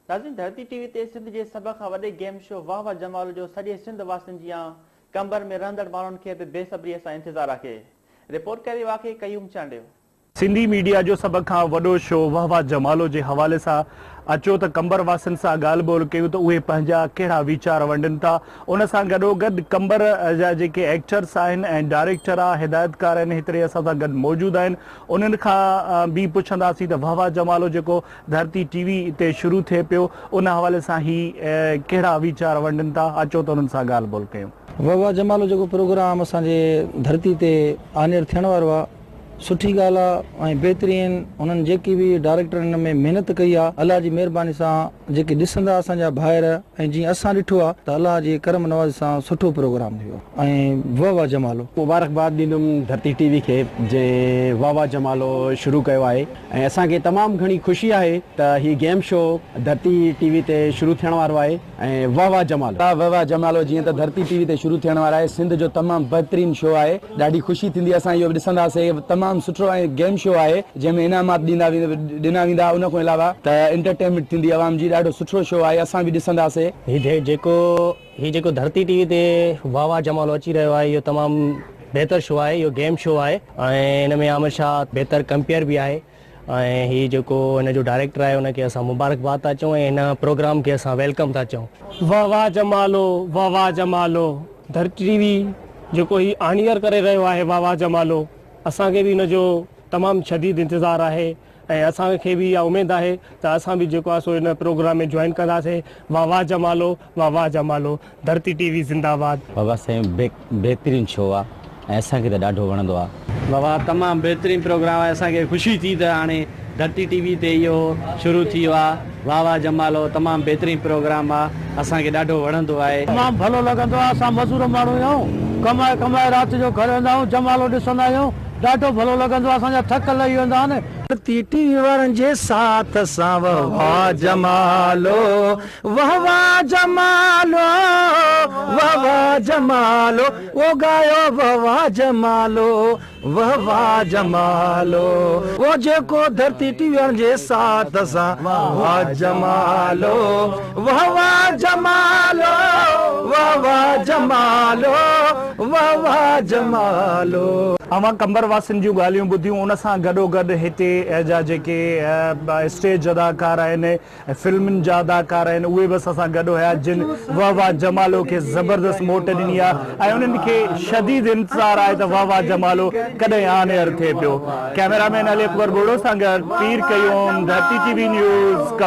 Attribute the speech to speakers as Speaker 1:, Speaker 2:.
Speaker 1: ناظرين ڌرتي ٽي وي تي سنڌ جي سڀ کان وڏي گيم شو واھ واھ جمالو جو سڄي سنڌ واسين جيان قمبر ۾ رهندڙ ماڻهن کي به بي صبري سان انتظار آهي. رپورٽ ڪري رهيو آهي قيوم چانڊيو.
Speaker 2: سنڌي ميڊيا جو سڀ کان وڏو شو واھ واھ جمالو جي حوالي سان اچو ته قمبر واسين سان ڳالهه ٻولهه ڪيون ته اهي پنهنجا ڪهڙا ويچار ونڊين ٿا ان سان گڏوگڏ قمبر جا جيڪي ايڪٽرس آهن ۽ ڊائريڪٽر آ هدايتڪار آهن هتڙي اسان سان گڏ موجود آهن انهن کان به پڇنداسين ته واھ واھ جمالو جيڪو ڌرتي ٽي وي تي شروع ٿئي پيو ان حوالي سان هي ڪهڙا ويچار ونڊين ٿا اچو ته انهن سان ڳالهه ٻولهه ڪيون.
Speaker 3: واھ واھ جمالو جيڪو پروگرام اسان جي ڌرتي تي آنيئر ٿيڻ وارو آ سٺي ڳالهه آ ۽ بهترين انهن جيڪي به ڊائريڪٽر ان ۾ محنت ڪئي آ الله جي مهرباني سان جيڪي ڏسندا اسان جا ڀائر ۽ جيئن اسان ڏٺو آ ته الله جي ڪرم نوازي سان سٺو پروگرام ٿيو ۽ واھ واھ جمالو.
Speaker 4: مبارڪباد ڏيندم ڌرتي ٽي وي کي جنهن واھ واھ جمالو شروع ڪيو آهي. ۽ اسان کي تمام گهڻي خوشي آهي ته هي گيم شو ڌرتي ٽي وي تي شروع ٿيڻ وارو آهي ۽ واه واه جمالو.
Speaker 5: واه واه جمالو جيئن ته ڌرتي ٽي وي تي شروع ٿيڻ وارو آهي سنڌ جو تمام بهترين شو آهي ڏاڍي خوشي ٿيندي اسان اهو به ڏسنداسي تمام سٺو ۽ گيم شو آهي جنهن ۾ انعامات ڏيندا ڏنا ويندا ان کان علاوه ته انٽرٽينمينٽ ٿيندي عوام جي ڏاڍو سٺو شو آهي اسان به ڏسنداسي.
Speaker 6: هي جيڪو هي جيڪو ڌرتي ٽي وي تي واه واه جمالو اچي رهيو آهي اهو تمام بهتر شو آهي اهو گيم شو آهي ۽ ان ۾ عامر شاهه بهتر ڪمپيئر به آهي ۽ هي جيڪو هن جو ڊائريڪٽر آهي ان کي اسان مبارڪباد ٿا چئون ۽ هن پروگرام کي اسان welcome ٿا چئون.
Speaker 7: واه واه جمالو واه واه جمالو ڌرتي ٽي وي جيڪو هي آنيئر ڪري رهيو آهي واه واه جمالو اسان کي به ان جو تمام شديد انتظار آهي ۽ اسان کي به اها اميد آهي ته اسان به جيڪو آهي سو ان پروگرام ۾ جوائن ڪنداسين واه واه جمالو واه واه جمالو ڌرتي ٽي وي زنده باد.
Speaker 8: بابا سائين بهترين شو آ ۽ اسان کي ته ڏاڍو وڻندو آ.
Speaker 9: بابا تمام بهترين پروگرام آهي اسان کي خوشي ٿي ته هاڻي ڌرتي ٽي وي تي اهو شروع ٿي ويو آ واه واه جمالو تمام بهترين پروگرام آ اسان کي ڏاڍو وڻندو آهي.
Speaker 10: تمام ڀلو لڳندو آ اسان مزور ماڻهو آهيون ڪمائي ڪمائي رات جو گهر ويندا آهيون جمالو ڏسندا آهيون ڏاڍو ڀلو لڳندو آ اسان جا ٿڪ لهي ويندا آهن.
Speaker 3: ڌرتي ٽي وي وارن جي ساٿ سان واه واه جمالو واه واه جمالو واه واه جمالو او ڳايو واه واه جمالو واه واه جمالو او جيڪو ڌرتي ٽي وي وارن جي ساٿ سان واه واه جمالو واه واه جمالو واه واه جمالو واه واه جمالو.
Speaker 2: اوهان قمبر واسين جون ڳالهيون ٻڌيون ان سان گڏوگڏ هتي جا جيڪي اسٽيج اداڪار آهن فلمن جا اداڪار آهن اهي به اسان سان گڏ هيا جن واه واه جمالو کي زبردست موٽ ڏني آهي ۽ انهن کي شديد انتظار آهي ته واه واه جمالو ڪڏهن آن ايئر ٿئي پيو ڪئميرا مين علي اڪبر ٻرڙو سان گڏ پير قيوم ڌرتي ٽي وي نيوز قمبر.